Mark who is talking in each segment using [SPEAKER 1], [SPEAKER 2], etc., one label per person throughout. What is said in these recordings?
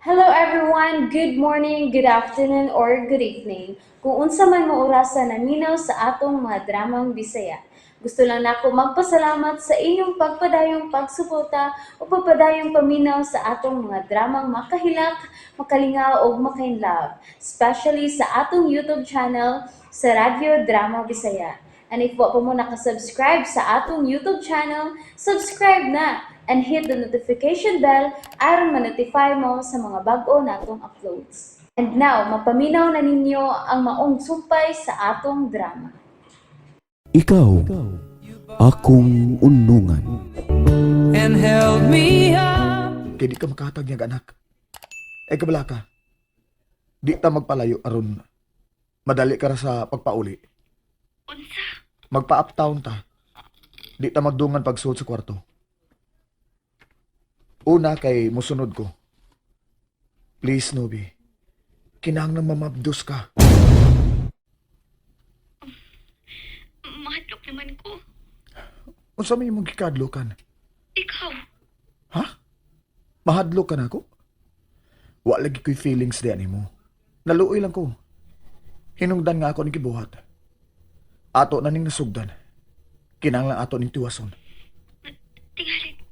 [SPEAKER 1] Hello everyone! Good morning, good afternoon, or good evening. Kung unsa man mo orasa naminaw sa atong mga dramang Bisaya. Gusto lang nako magpasalamat sa inyong pagpadayong pagsuporta o pagpadayong paminaw sa atong mga dramang makahilak, makalingaw ug makainlove, especially sa atong YouTube channel sa Radyo Drama Bisaya. And if wa pa mo nakasubscribe sa atong YouTube channel, subscribe na and hit the notification bell aron ma-notify mo sa mga bag-o natong uploads. And now, mapaminaw na ninyo ang maong sumpay sa atong drama.
[SPEAKER 2] Ikaw, akong unungan.
[SPEAKER 3] And held me up.
[SPEAKER 4] Kay di ka makahatag niyang anak. Eh kabala ka. Di ta magpalayo aron madali ka ra sa pagpauli.
[SPEAKER 5] Unsa?
[SPEAKER 4] Magpa-uptown ta. Di ta magdungan pagsuod sa kwarto. Una kay musunod ko. Please, Nobi. Kinahanglan mamabdos ka.
[SPEAKER 5] Mahadlok naman ko.
[SPEAKER 4] Unsa may imong gikadlokan?
[SPEAKER 5] Ikaw.
[SPEAKER 4] Ha? Mahadlok ka na ako? Wa lagi ko'y feelings di ani mo. Naluoy lang ko. Hinungdan nga ako ni gibuhat. Ato na ning nasugdan. Kinahanglan ato ning tiwason.
[SPEAKER 5] Tingalig.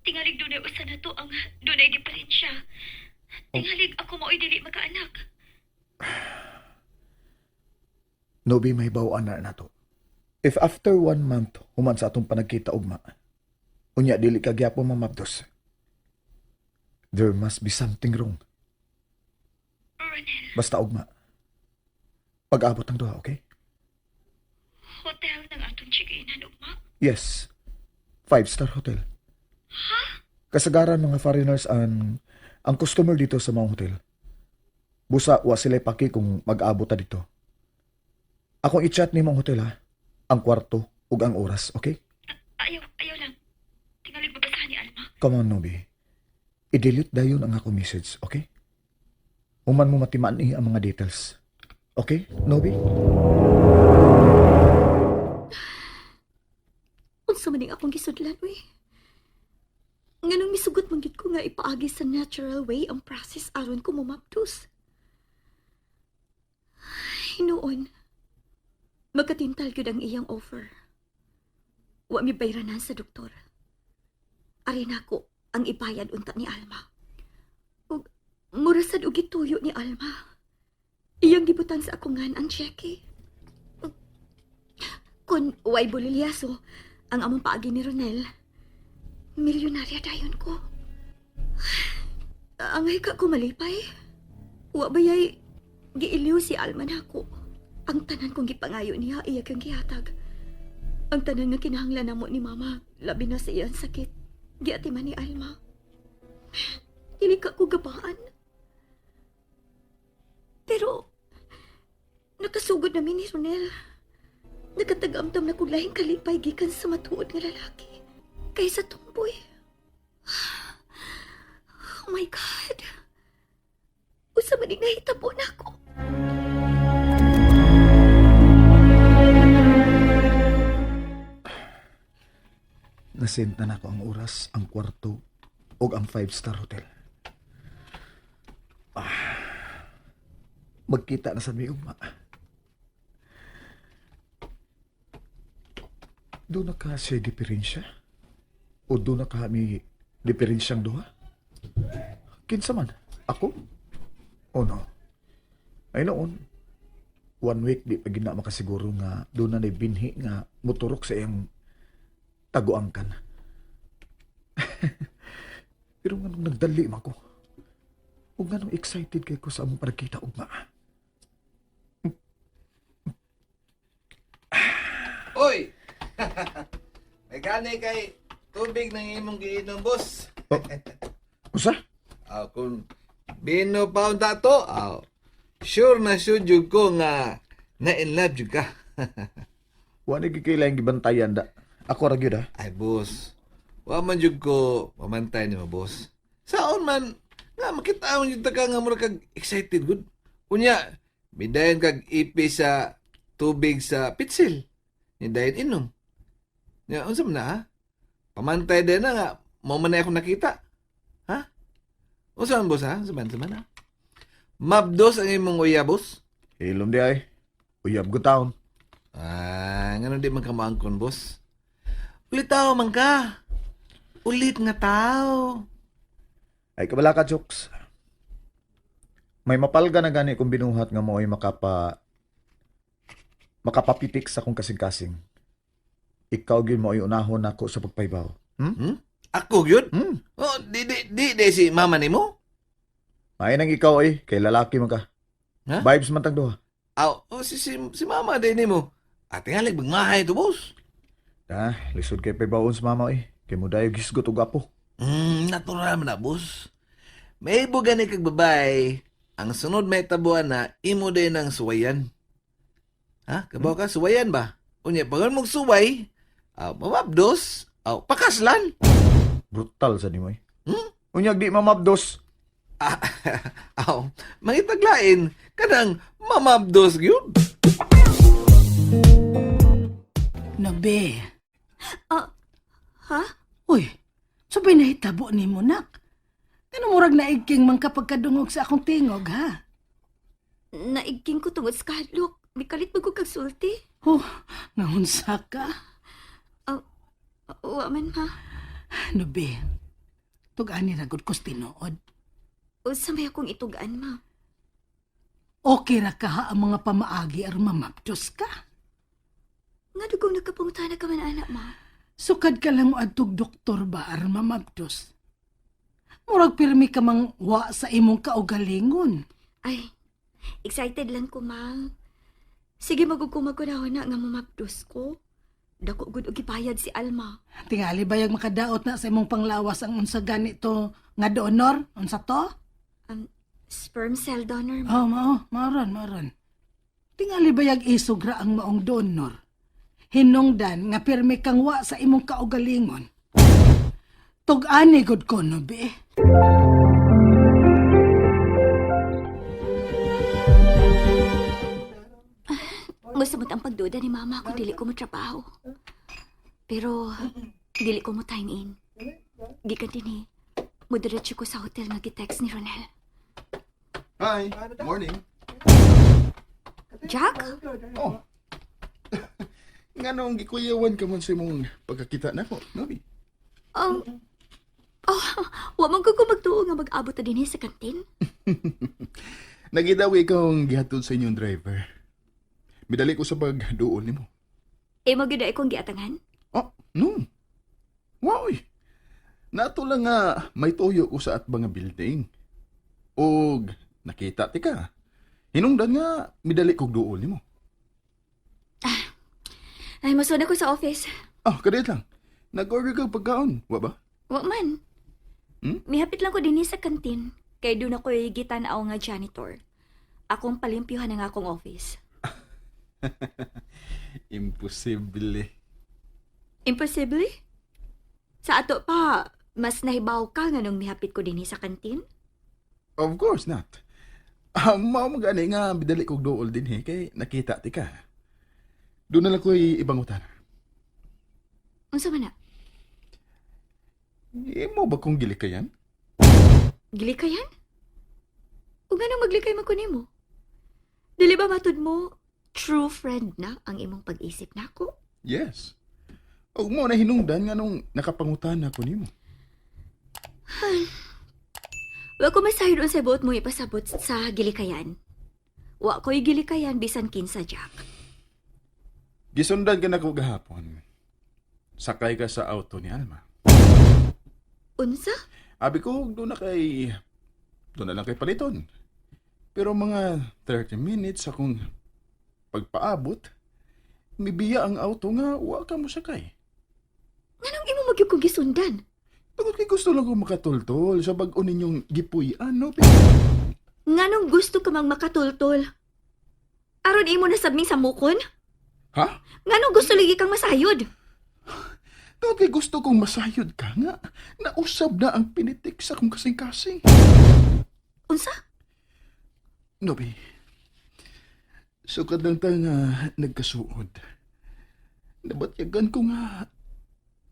[SPEAKER 5] Tingalig dunay usa na to ang dunay diferensya. Tingalig ako mao'y dili makaanak.
[SPEAKER 4] Nobi, may bawaan na nato. If after one month human sa atong panagkita ugma, unya dili ka gyapon mamabdos. There must be something wrong.
[SPEAKER 5] Ronel,
[SPEAKER 4] Basta ugma. Pag-abot ang duha, okay?
[SPEAKER 5] Hotel ng atong chikinan ugma.
[SPEAKER 4] Yes. Five-star hotel. Kasagaran mga foreigners ang customer dito sa mga hotel. Busa wa sila paki kung mag-abot ta dito. Akong i-chat ni mong hotel ha. Ang kwarto ug ang oras, okay?
[SPEAKER 5] Ayaw, ayaw lang. Tingalig mabasahan ni Alma.
[SPEAKER 4] Come on, Nobi. I-delete dayon ang akong message, okay? Human mo matimaan ni ang mga details. Okay, Nobi?
[SPEAKER 5] Unsa man ning akong gisudlan, uy? Nganong misugot man gid ko nga ipaagi sa natural way ang process aron ko mumapdos. Hinuon. Magkatintal gyud ang iyang offer. Wa mi bayranan sa doktor. Ari nako ang ibayad unta ni Alma. Ug mura sad og gituyo ni Alma. Iyang gibutan sa akongan ang cheque. Kun way bolilyaso ang among paagi ni Ronel, milyonarya dayon ko. Angay ka ko malipay. Wa bayay giiliw si Alma nako. Ang tanan kong gipangayo niya iya kang gihatag. Ang tanan nga kinahanglan namo ni Mama, labi na sa iyang sakit. Giatiman ni Alma. Dili ka ko gabaan. Pero nakasugod na mi ni Ronel. Nakatagamtam na kog lahing kalipay gikan sa matuod nga lalaki kaysa tumboy. Oh my God! Usa man ning nahitabo nako.
[SPEAKER 4] Nasend na nako ang oras, ang kwarto, ug ang five-star hotel. Ah, magkita na sa mi ugma. Doon na ka siya diferensya? O doon na kami diferensyang duha? Kinsa man? Ako? O no? Ay noon, one week di pa gina makasiguro nga doon na binhi nga moturok sa iyang taguangkan. Pero nga nung nagdali man ko, ug nga nung excited kay ko sa among panagkita ugma.
[SPEAKER 6] Oy! May gani kay tubig ng imong giinom, boss.
[SPEAKER 4] Oh, usa?
[SPEAKER 6] Ah, kung bino pa unta to, ah, sure na sure jud ko nga na in love jud ka.
[SPEAKER 4] Wa ni gikailangan gibantayan da. Ako ra gyud ah.
[SPEAKER 6] Ay, boss. Wa man jud ko mamantay nimo, boss. Saon man nga makita man jud ta ka nga mura kag excited gud. Unya, midayon kag ipi sa tubig sa pitsil. Ni dayon inom. Nya unsa man na ha? Pamantay din na nga mo man na ako nakita. Ha? Unsa man, boss, ha? Unsa man, unsa man, ha? Mabdos ang imong uya, boss?
[SPEAKER 4] Hilom di ay. Uyab ko taon.
[SPEAKER 6] Ah, ngano di man ka maangkon, boss? Ulit tao man ka. Ulit nga tao.
[SPEAKER 4] Ay kabala ka, jokes. May mapalga na gani kung binuhat nga mo ay makapapitik sa akong kasing-kasing. Ikaw gyud mo ay unahon nako sa pagpaybaw.
[SPEAKER 6] Hmm? Ako gyud?
[SPEAKER 4] Hmm.
[SPEAKER 6] Oh, di di di, di si mama nimo?
[SPEAKER 4] May nang ikaw ay kay lalaki man ka.
[SPEAKER 6] Ha?
[SPEAKER 4] Vibes man tag duha.
[SPEAKER 6] Aw, oh, si si si mama din nimo. Ate nga mahay to, boss.
[SPEAKER 4] Ah, lisod kay paybawon sa mama ay. Kay mo dayo gisgot og apo.
[SPEAKER 6] Natural man na, boss. May gani kag babae, ang sunod may tabuan na imo din ang suwayan. Ha? Kabaw ka suwayan ba? Unya pag mong suway, aw mamabdos, aw pakaslan.
[SPEAKER 4] Brutal sa nimo ay.
[SPEAKER 6] Hmm?
[SPEAKER 4] Unyag di mamabdos.
[SPEAKER 6] Ah, aw, mangitaglain kanang mamabdos gyud.
[SPEAKER 7] Nabe.
[SPEAKER 5] Ah, ha?
[SPEAKER 7] Uy, so nahitabo ni mo, nak? Ano murag naigking man kapag kadungog sa akong tingog, ha?
[SPEAKER 5] Naigking ko tungod sa kahadlok. Mikalit man ko kag sulti.
[SPEAKER 7] Oh, nahunsa ka.
[SPEAKER 5] Wa man, ma.
[SPEAKER 7] Nabe, tug-ani ra gud kos tinuod.
[SPEAKER 5] Unsa may akong itugaan, ma?
[SPEAKER 7] Okay ra ka ha ang mga pamaagi aron mamabdos ka.
[SPEAKER 5] Nga dugong nagkapangutana ka man, anak, ma.
[SPEAKER 7] Sukad ka lang mo adtog doktor ba aron mamabdos? Murag pirmi ka mang wa sa imong kaugalingon.
[SPEAKER 5] Ay, excited lang ko, ma. Sige, magugumag na nga mamabdos ko. Dako gud og gibayad si Alma.
[SPEAKER 7] Tingali bayag makadaot na sa imong panglawas ang unsa ganito nga donor? Unsa to?
[SPEAKER 5] Sperm cell donor, ma.
[SPEAKER 7] Oh, mao, maron, maron. Tingali bayag isog ra ang maong donor. Hinungdan nga pirmi kang wa sa imong kaugalingon. Tug-ani gud ko no be.
[SPEAKER 5] Masamot ang pagduda ni mama kung dili ko matrabaho. Pero, dili ko mo time in. Gikan din eh. Mudiretso ko sa hotel nga gitext ni Ronel.
[SPEAKER 8] Hi, morning.
[SPEAKER 5] Jack?
[SPEAKER 8] Oh. Nganong gikuyawan ka man sa imong pagkakita nako, Nobi?
[SPEAKER 5] Oh, wa man ko ko magtuo nga mag-abot na din eh sa kantin.
[SPEAKER 8] Nagidaw ikaw ang gihatod sa inyong driver. Midali ko sa pagduol nimo.
[SPEAKER 5] Eh, magyud ay kong giatangan.
[SPEAKER 8] Oh, no. Wow. Nato lang nga may tuyo ko sa atbang nga building. Og nakita ti ka. Hinungdan nga midali kog duol nimo.
[SPEAKER 5] Ay, masuna ko sa office.
[SPEAKER 8] Oh, kadiyot lang. Nag-order kag pagkaon, wa ba?
[SPEAKER 5] Wa man.
[SPEAKER 8] Hmm?
[SPEAKER 5] Mihapit lang ko din eh sa kantin. Kay doon ako gitan-aw nga janitor. Akong palimpyuhan ang akong office.
[SPEAKER 8] Imposible.
[SPEAKER 5] Imposible? Sa ato pa, mas nahibaw ka nga nung mihapit ko din eh sa kantin?
[SPEAKER 8] Of course not. Ah, mao man gani nga bidali kog duol din he kay nakita ti ka. Doon na lang ko'y ibang utan.
[SPEAKER 5] Unsa man na?
[SPEAKER 8] Imo ba kong gilikayan?
[SPEAKER 5] Gilikayan? Ug nganong maglikay man ko nimo? Dili ba matud mo, true friend na ang imong pag-isip nako?
[SPEAKER 8] Yes. Ug mo na hinungdan nga nung nakapangutan ako nimo.
[SPEAKER 5] Wa ko masayod unsay buot mo ipasabot sa gilikayan. Wa ko'y gilikayan bisan kinsa, Jack.
[SPEAKER 8] Gisundan ka nako gahapon. Sakay ka sa auto ni Alma.
[SPEAKER 5] Unsa?
[SPEAKER 8] Abi ko doon na kay doon na lang kay paliton. Pero mga 30 minutes akong pagpaabot, mibiya ang auto nga wa ka mo sakay.
[SPEAKER 5] Nganong imo magyud kong gisundan?
[SPEAKER 8] Tungod kay gusto lang ko makatultol sa bag-o ninyong gipuy-an, no?
[SPEAKER 5] Nganong gusto ka mang makatultol? Aron imo na sabming samukon?
[SPEAKER 8] Ha?
[SPEAKER 5] Nganong gusto lagi kang masayod?
[SPEAKER 8] Tungod kay gusto kong masayod ka nga. Nausab na ang pinitik sa akong kasing-kasing.
[SPEAKER 5] Unsa?
[SPEAKER 8] Nobi, sukad lang ta nga nagkasuod. Nabatyagan ko nga,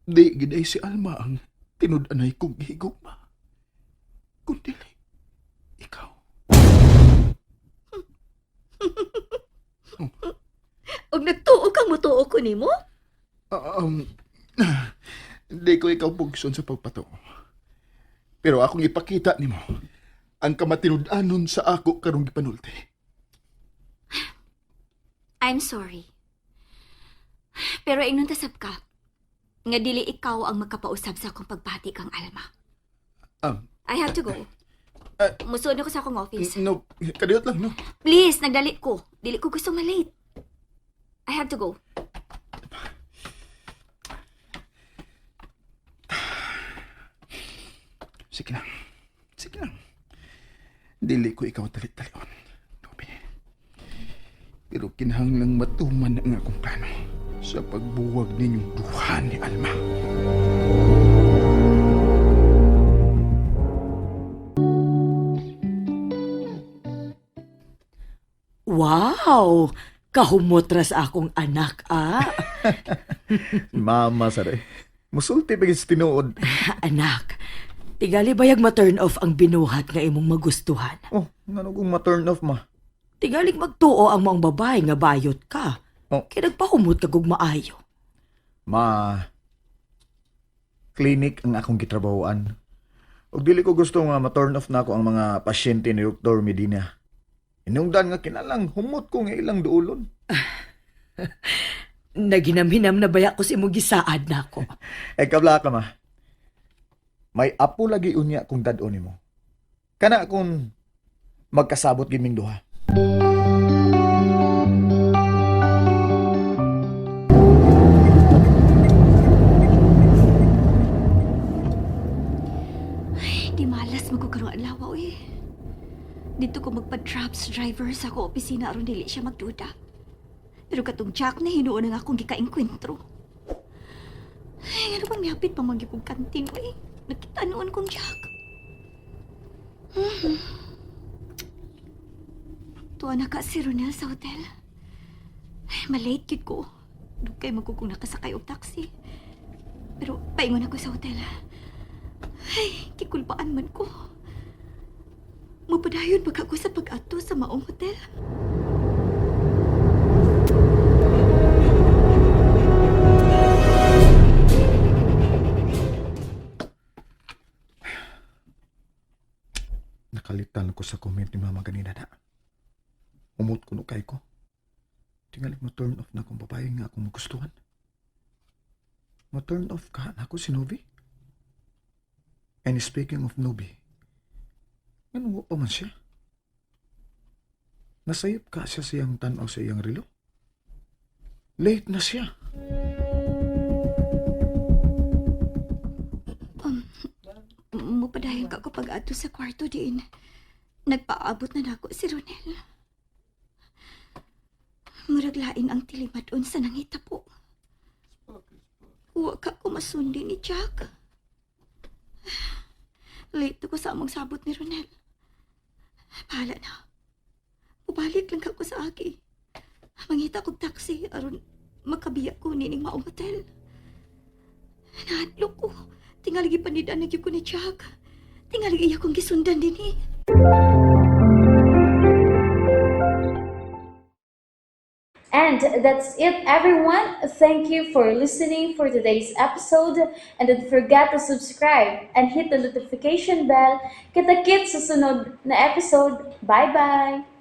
[SPEAKER 8] di giday si Alma ang tinud-anay kong gihigugma. Kundili.
[SPEAKER 5] Mutuo ko nimo?
[SPEAKER 8] Hindi ko ikaw bugson sa pagpatuo. Pero akong ipakita nimo ang kamatinud-anon sa ako karong gipanulti.
[SPEAKER 5] I'm sorry. Pero ingnon tasab ka nga dili ikaw ang makapausab sa akong pagbati kang Alma. I have to go. Musuod na ko sa akong office.
[SPEAKER 8] No, kadiyot lang, no?
[SPEAKER 5] Please, nagdali ko. Dili ko gusto malate. I have to go.
[SPEAKER 8] Sige na. Sige na. Dili ko ikaw talit-talion, Toby. Pero kinahanglang matuman ang akong plano sa pagbuwag ninyong duha ni Alma.
[SPEAKER 9] Wow! Kahumotras akong anak, ah.
[SPEAKER 4] Mama sare. Musulti pa sa tinuod.
[SPEAKER 9] Anak, tigali bayag ma-turn off ang binuhat nga imong magustuhan.
[SPEAKER 4] Oh, ngano kung ma-turn off ma?
[SPEAKER 9] Tigalig magtuo ang maong babae nga bayot ka.
[SPEAKER 4] Oh.
[SPEAKER 9] Kaya nagpahumot ka kog maayo.
[SPEAKER 4] Ma, clinic ang akong gitrabahoan. Ug dili ko gusto nga ma-turn off na ako ang mga pasyente ni Dr. Medina. Inungdan nga kinalang humot ko nga ilang duolon.
[SPEAKER 9] Naginamhinam na baya ko sa imong gisaad na ako.
[SPEAKER 4] Eh kabla ka ma. May apo lagi unya kung dad-on nimo. Kana kung magkasabot giming duha.
[SPEAKER 5] Di malas magkukaroon adlaw eh. Dito ko magpa-drop sa driver sa ako opisina aron dili siya magduda. Pero katong Jack na hinuon ang akong gikaengkwentro. Ay, ano bang nihapit pa magyupog kantin eh. Nakita noon kong Jack. Tuwa na ka si Ronel sa hotel. Ay, malate kid ko. Dugay magkukong nakasakay og taxi. Pero paingon ako sa hotel. Ay, kikulbaan man ko. Mapadayon ba ako sa pag-ato sa maong hotel?
[SPEAKER 4] Nakalitan ko sa comment ni mama ganina na. Umot ko no kay ko. Tingali mo turn off na akong babae nga akong magustuhan. Ma-turn off ka na ako si Novi. And speaking of Novi, ano pa man siya? Nasayop ka siya sa iyang tanaw sa iyang relo? Late na siya.
[SPEAKER 5] Mapadayon ka ko pag-ato sa kwarto din. Nagpaabot na nako si Ronel. Murag lain ang tilimadon sa nangita po. Huwag ka ko masundi ni Jack. Late ko sa among sabot ni Ronel. Bahala na. Mubalik lang ako sa aki. Mangita kog taxi aron makabiya ko nining maong hotel. Nahadlok ko. Tingali gipanidaan na gyud ko ni Jack. Tingali iya kong gisundan din eh.
[SPEAKER 1] And that's it, everyone. Thank you for listening for today's episode. And don't forget to subscribe and hit the notification bell. Kita-kits sa sunod na episode. Bye-bye!